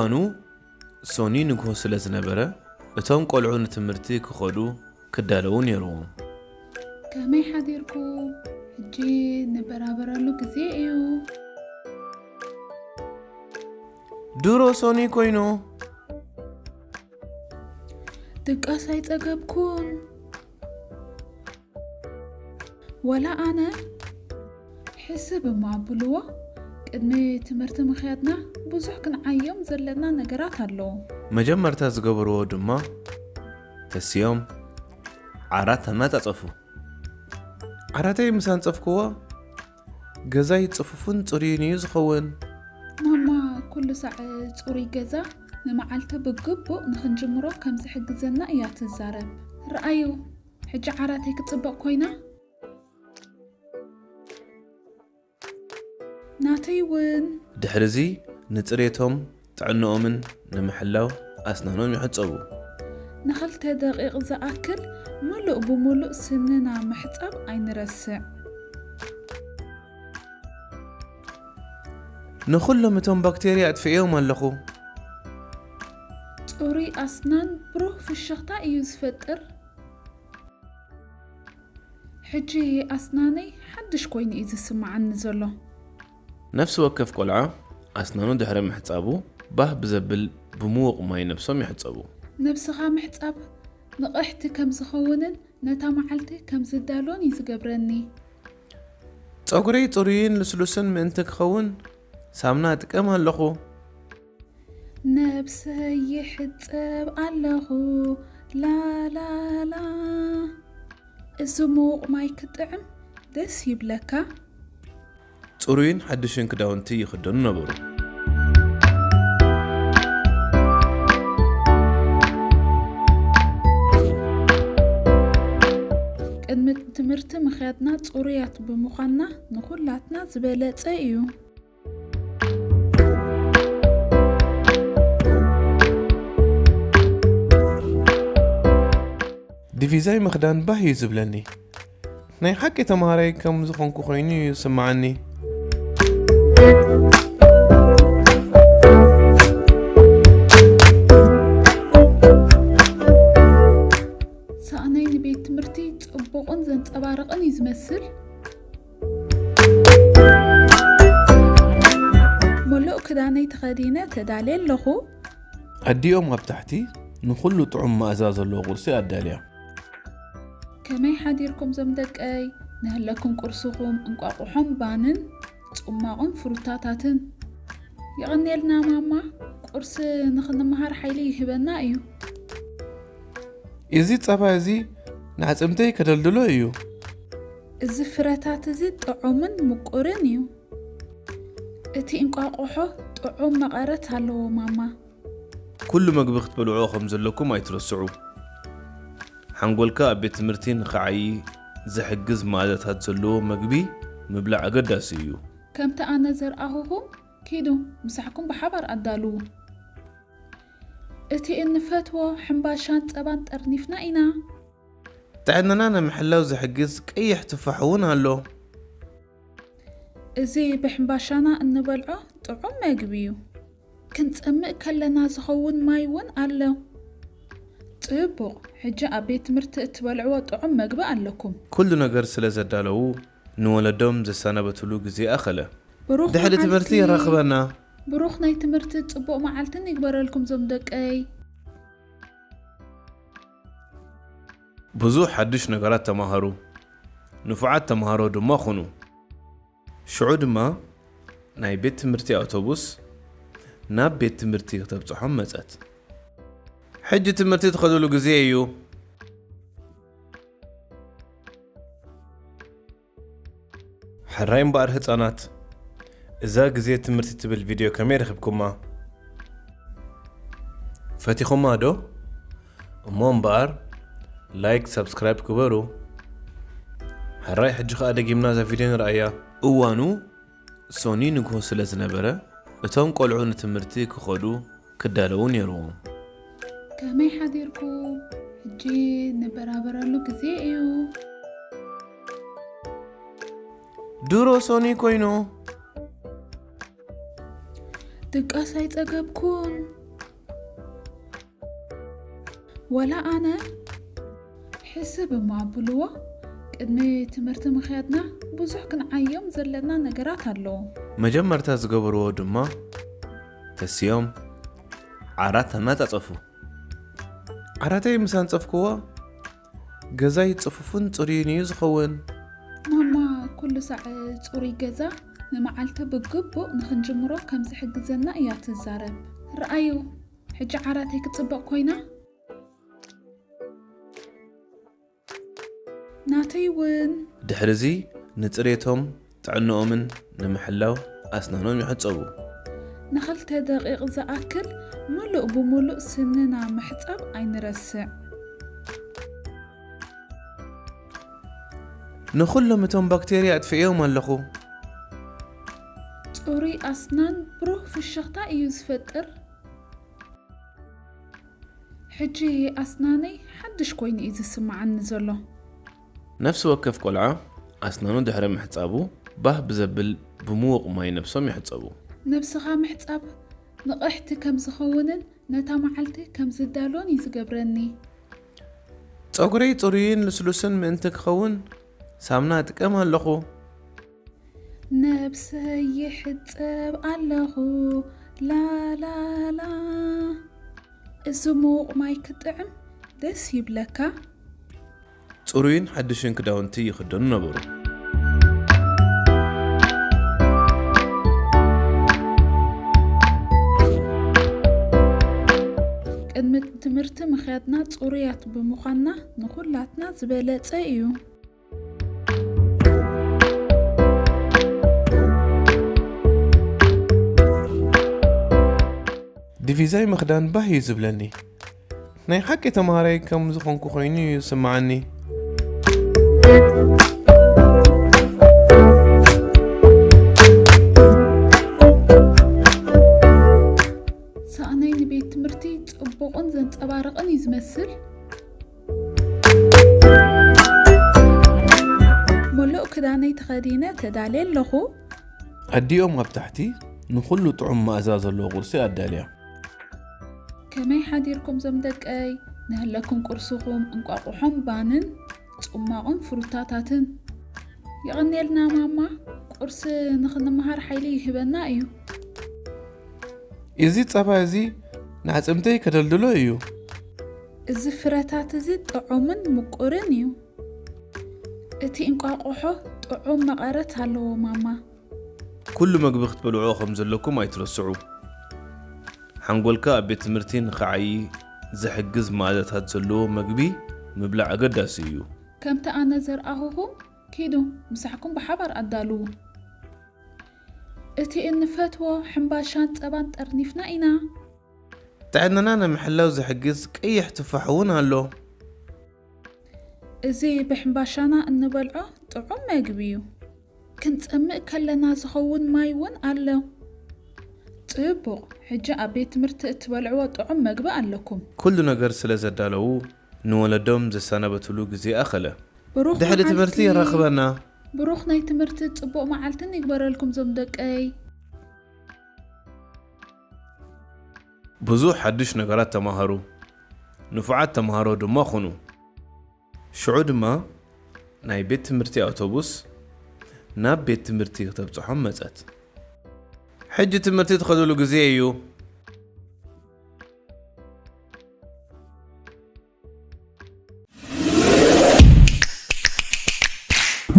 እዋኑ ሶኒ ንግሆ ስለ ዝነበረ፣ እቶም ቆልዑ ንትምህርቲ ክኸዱ ክዳለዉ ነይርዎም። ከመይ ሓዲርኩም? ሕጂ ንበራበረሉ ግዜ እዩ። ድሮ ሶኒ ኮይኑ። ድቃስ ኣይጸገብኩን። ወላ ኣነ። ሕስብ እሞ ኣብልዎ። ቅድሚ ትምህርቲ ምኽያድና ብዙሕ ክንዓዮም ዘለና ነገራት ኣለዉ። መጀመርታ ዝገበርዎ ድማ ተሲኦም ዓራት ኣናጻጸፉ። ዓራተይ ምስ ኣንጸፍክዎ፣ ገዛይ ጽፉፍን ጽሩይን እዩ ዝኸውን። ማማ ኩሉ ሳዕ ጽሩይ ገዛ ንመዓልቲ ብግቡእ ንኽንጅምሮ ከም ዝሕግዘና እያ ትዛረብ። ረኣዩ፣ ሕጂ ዓራተይ ክትጽበቕ ኮይና። ናተይ እውን። ድሕርዚ ንጽሬቶም ጥዕንኦምን ንምሕላው ኣስናኖም ይሕጸቡ። ንኽልተ ደቂቕ ዝኣክል ምሉእ ብምሉእ ስንና ምሕጻብ ኣይንረስዕ። ንኹሎም እቶም ባክቴርያ ኣጥፊኤዮም ኣለኹ። ጽሩይ ኣስናን ብሩህ ፍሽኽታ እዩ ዝፈጥር። ሕጂ ኣስናነይ ሓድሽ ኮይኑ እዩ ዝስምዓኒ ዘሎ። ነፍሲ ወከፍ ቆልዓ ኣስናኑ ድሕሪ ምሕጻቡ ባህ ብዘብል ብምዉቕ ማይ ነብሶም ይሕጸቡ። ነብስኻ ምሕጻብ ንቕሕቲ ከም ዝኸውንን ነታ መዓልቲ ከም ዝዳሎን እዩ ዝገብረኒ። ጸጉረይ ጽሩይን ልስሉስን ምእንቲ ክኸውን ሳምና እጥቀም ኣለኹ። ነብሰይ ይሕጸብ ኣለኹ ላላላ። እዚ ምዉቕ ማይ ክጥዕም ደስ ይብለካ። ጽሩይን ሓድሽን ክዳውንቲ ይኽደኑ ነበሩ። ቅድሚ ትምህርቲ ምኽያድና ጽሩያት ብምዃንና ንኹላትና ዝበለጸ እዩ። ዲቪዛይ ምኽዳን ባህ እዩ ዝብለኒ። ናይ ሓቂ ተምሃራይ ከም ዝኾንኩ ኮይኑ እዩ ዝስምዓኒ። ሳእነይ ንቤት ትምህርቲ ጽቡቕን ዘንጸባርቕን እዩ ዝመስል። ምሉእ ክዳነይ ተኸዲነ ተዳልየ ኣለኹ። ኣዲኦም ኣብ ታሕቲ ንኹሉ ጥዑም መኣዛ ዘለዎ ቁርሲ ኣዳልያ። ከመይ ሓዲርኩም ዞም ደቀይ? ንህለኩም ቁርስኹም እንቋቑሖን ባንን ጽሟቕን ፍሩታታትን። የቐንየልና ማማ፣ ቁርሲ ንኽንመሃር ሓይሊ ይህበና እዩ። እዚ ጸባ እዚ ንኣጽምተይ ከደልድሎ እዩ። እዚ ፍረታት እዚ ጥዑምን ምቁርን እዩ። እቲ እንቋቑሖ ጥዑም መቐረት ኣለዎ ማማ። ኩሉ መግቢ ክትበልዕዎ ከም ዘለኩም ኣይትረስዑ። ሓንጎልካ ኣብ ቤት ትምህርቲ ንኽዓዪ ዝሕግዝ መኣዛታት ዘለዎ መግቢ ምብላዕ ኣገዳሲ እዩ። ከምቲ ኣነ ዘርኣኹኹም ኪዱ፣ ምሳሕኩም ብሓባር ኣዳልዉ። እቲ እንፈትዎ ሕምባሻን ጸባን ጠርኒፍና ኢና። ጥዕናና ንምሕላው ዝሕግዝ ቀይሕ ቱፋሕ እውን ኣሎ። እዚ ብሕምባሻና እንበልዖ ጥዑም መግቢ እዩ። ክንጸምእ ከለና ዝኸውን ማይ እውን ኣሎ። ጽቡቕ፣ ሕጂ ኣብ ቤት ትምህርቲ እትበልዕዎ ጥዑም መግቢ ኣለኩም። ኩሉ ነገር ስለ ዘዳለዉ ንወለዶም ዘሰናበትሉ ግዜ ኣኸለ። ብሩኽ ድሕሪ ትምህርቲ መዓልቲ። የራኽበና። ብሩኽ ናይ ትምህርቲ ጽቡቕ መዓልትን ይግበረልኩም ዞም ደቀይ። ብዙሕ ሓድሽ ነገራት ተማሃሩ። ንፉዓት ተማሃሮ ድማ ኹኑ። ሽዑ ድማ ናይ ቤት ትምህርቲ ኣውቶቡስ ናብ ቤት ትምህርቲ ክተብጽሖም መጸት። ሕጂ ትምህርቲ ትኸዱሉ ግዜ እዩ። ሕራይ እምበኣር ህጻናት፣ እዛ ግዜ ትምህርቲ ትብል ቪድዮ ከመይ ረኺብኩማ? ፈቲኹማ ዶ? እሞ እምበኣር ላይክ፣ ሳብስክራይብ ግበሩ። ሕራይ ሕጂ ከኣ ደጊምና እዛ ቪድዮ ንርኣያ። እዋኑ ሶኒ ንግሆ ስለ ዝነበረ፣ እቶም ቆልዑ ንትምህርቲ ክኸዱ ክዳለዉ ነይርዎም። ከመይ ሓዲርኩም? ሕጂ ንበራበረሉ ግዜ እዩ። ድሮ ሶኒ ኮይኑ። ድቃስ ኣይጸገብኩን። ወላ ኣነ። ሕስብ እሞ ኣብልዎ፣ ቅድሚ ትምህርቲ ምኽያድና ብዙሕ ክንዓዮም ዘለና ነገራት ኣለዉ። መጀመርታ ዝገበርዎ ድማ ተሲኦም ዓራት ኣናጻጸፉ። ዓራተይ ምስ ኣንጸፍክዎ፣ ገዛይ ጽፉፍን ጽሩይን እዩ ዝኸውን። ማማ ኩሉ ሳዕ ጽሩይ ገዛ ንመዓልቲ ብግቡእ ንኽንጅምሮ ከም ዝሕግዘና እያ ትዛረብ። ረኣዩ፣ ሕጂ ዓራተይ ክትጽብቕ ኮይና። ናተይ እውን። ድሕርዚ ንጽሬቶም ጥዕንኦምን ንምሕላው ኣስናኖም ይሕጸቡ። ንኽልተ ደቂቕ ዝኣክል ምሉእ ብምሉእ ስንና ምሕጻብ ኣይንረስዕ። ንኹሎም እቶም ባክቴርያ ኣጥፊኤዮም ኣለኹ። ጽሩይ ኣስናን ብሩህ ፍሽኽታ እዩ ዝፈጥር። ሕጂ ኣስናነይ ሓድሽ ኮይኑ እዩ ዝስምዓኒ ዘሎ። ነፍሲ ወከፍ ቆልዓ ኣስናኑ ድሕሪ ምሕጻቡ፣ ባህ ብዘብል ብምዉቕ ማይ ነብሶም ይሕጸቡ። ነብስኻ ምሕጻብ ንቕሕቲ ከም ዝኸውንን ነታ መዓልቲ ከም ዝዳሎን እዩ ዝገብረኒ። ጸጉረይ ጽሩይን ልስሉስን ምእንቲ ክኸውን ሳምና እጥቀም ኣለኹ። ነብሰይ ይሕጸብ ኣለኹ፣ ላላላ። እዚ ምዉቕ ማይ ክጥዕም ደስ ይብለካ። ጽሩይን ሓድሽን ክዳውንቲ ይኽደኑ ነበሩ። ቅድሚ ትምህርቲ ምኽያድና ጽሩያት ብምዃንና ንኹላትና ዝበለጸ እዩ። ዲቪዛይ ምኽዳን ባህ እዩ ዝብለኒ። ናይ ሓቂ ተምሃራይ ከም ዝኾንኩ ኮይኑ እዩ ዝስምዓኒ። ሳእነይ ንቤት ትምህርቲ ጽቡቕን ዘንጸባርቕን እዩ ዝመስል። ምሉእ ክዳነይ ተኸዲነ ተዳልየ ኣለኹ። ኣዲኦም ኣብ ታሕቲ ንኹሉ ጥዑም መኣዛ ዘለዎ ቁርሲ ኣዳልያ። ከመይ ሓዲርኩም ዞም ደቀይ? ንህለኩም ቁርስኹም እንቋቑሖን ባንን ጽማቕን ፍሩታታትን። የቐንየልና ማማ፣ ቁርሲ ንኽንመሃር ሓይሊ ይህበና እዩ። እዚ ጸባ እዚ ንኣጽምተይ ከደልድሎ እዩ። እዚ ፍረታት እዚ ጥዑምን ምቁርን እዩ። እቲ እንቋቑሖ ጥዑም መቐረት ኣለዎ ማማ። ኩሉ መግቢ ክትበልዕዎ ከም ዘለኩም ኣይትረስዑ። ሓንጎልካ ኣብ ቤት ትምህርቲ ንኽዓዪ ዝሕግዝ መኣዛታት ዘለዎ መግቢ ምብላዕ ኣገዳሲ እዩ። ከምቲ ኣነ ዘርኣኹኹም ኪዱ፣ ምሳሕኩም ብሓባር ኣዳልዉ። እቲ እንፈትዎ ሕምባሻን ጸባን ጠርኒፍና ኢና። ጥዕናና ንምሕላው ዝሕግዝ ቀይሕ ቱፋሕ እውን ኣሎ። እዚ ብሕምባሻና እንበልዖ ጥዑም መግቢ እዩ። ክንጸምእ ከለና ዝኸውን ማይ እውን ኣሎ። ጽቡቕ፣ ሕጂ ኣብ ቤት ትምህርቲ እትበልዕዎ ጥዑም መግቢ ኣለኩም። ኩሉ ነገር ስለ ዘዳለዉ፣ ንወለዶም ዘሰናበትሉ ግዜ ኣኸለ። ብሩኽ ድሕሪ ትምህርቲ መዓልቲ። የራኽበና። ብሩኽ ናይ ትምህርቲ ጽቡቕ መዓልትን ይግበረልኩም ዞም ደቀይ። ብዙሕ ሓድሽ ነገራት ተማሃሩ፣ ንፉዓት ተማሃሮ ድማ ኩኑ። ሽዑ ድማ ናይ ቤት ትምህርቲ ኣውቶቡስ ናብ ቤት ትምህርቲ ክተብጽሖም መጸት። ሕጂ ትምህርቲ ትኸድሉ ግዜ እዩ።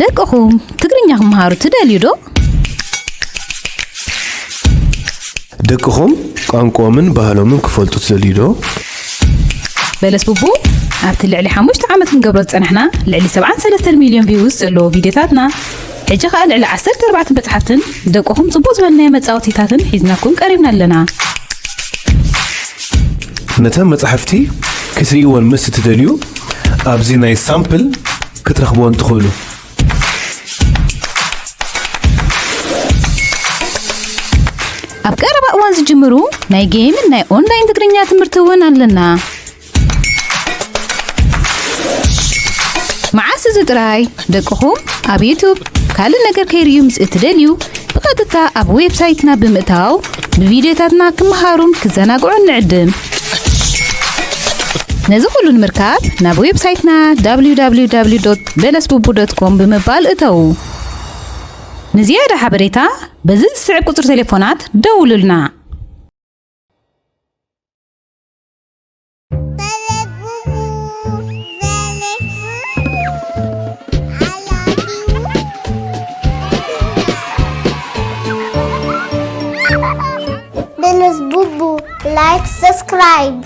ደቅኹም ትግርኛ ክመሃሩ ትደልዩ ዶ? ደቅኹም ቋንቋኦምን ባህሎምን ክፈልጡ ትደልዩ ዶ? በለስ ቡቡ ኣብቲ ልዕሊ ሓሙሽተ ዓመት ክንገብሮ ዝጸናሕና ልዕሊ ሰብዓን ሰለስተን ሚልዮን ቪውስ ዘለዎ ቪድዮታትና፣ ሕጂ ኸኣ ልዕሊ ዓሰርተ ኣርባዕተ መጽሓፍትን ደቅኹም ጽቡቕ ዝበልናዮ መጻወቲታትን ሒዝናኩም ቀሪብና ኣለና። ነተን መጻሕፍቲ ክትርእይወን ምስ እትደልዩ፣ ኣብዚ ናይ ሳምፕል ክትረኽብወን ትኽእሉ። ኣብ ቀረባ እዋን ዝጅምሩ ናይ ጌምን ናይ ኦንላይን ትግርኛ ትምህርቲ እውን ኣለና። መዓስ እዚ ጥራይ ደቅኹም ኣብ ዩቱብ ካልእ ነገር ከይርእዩ ምስ እትደልዩ፣ ቀጥታ ኣብ ዌብሳይትና ብምእታው ብቪድዮታትና ክመሃሩን ክዘናግዑን ንዕድም። ነዚ ኩሉ ንምርካብ ናብ ዌብሳይትና www.belesbubu.com ብምባል እተዉ። ንዝያዳ ሓበሬታ በዚ ዝስዕብ ቁጽሪ ቴሌፎናት ደውሉልና። Belesbubu, like, subscribe.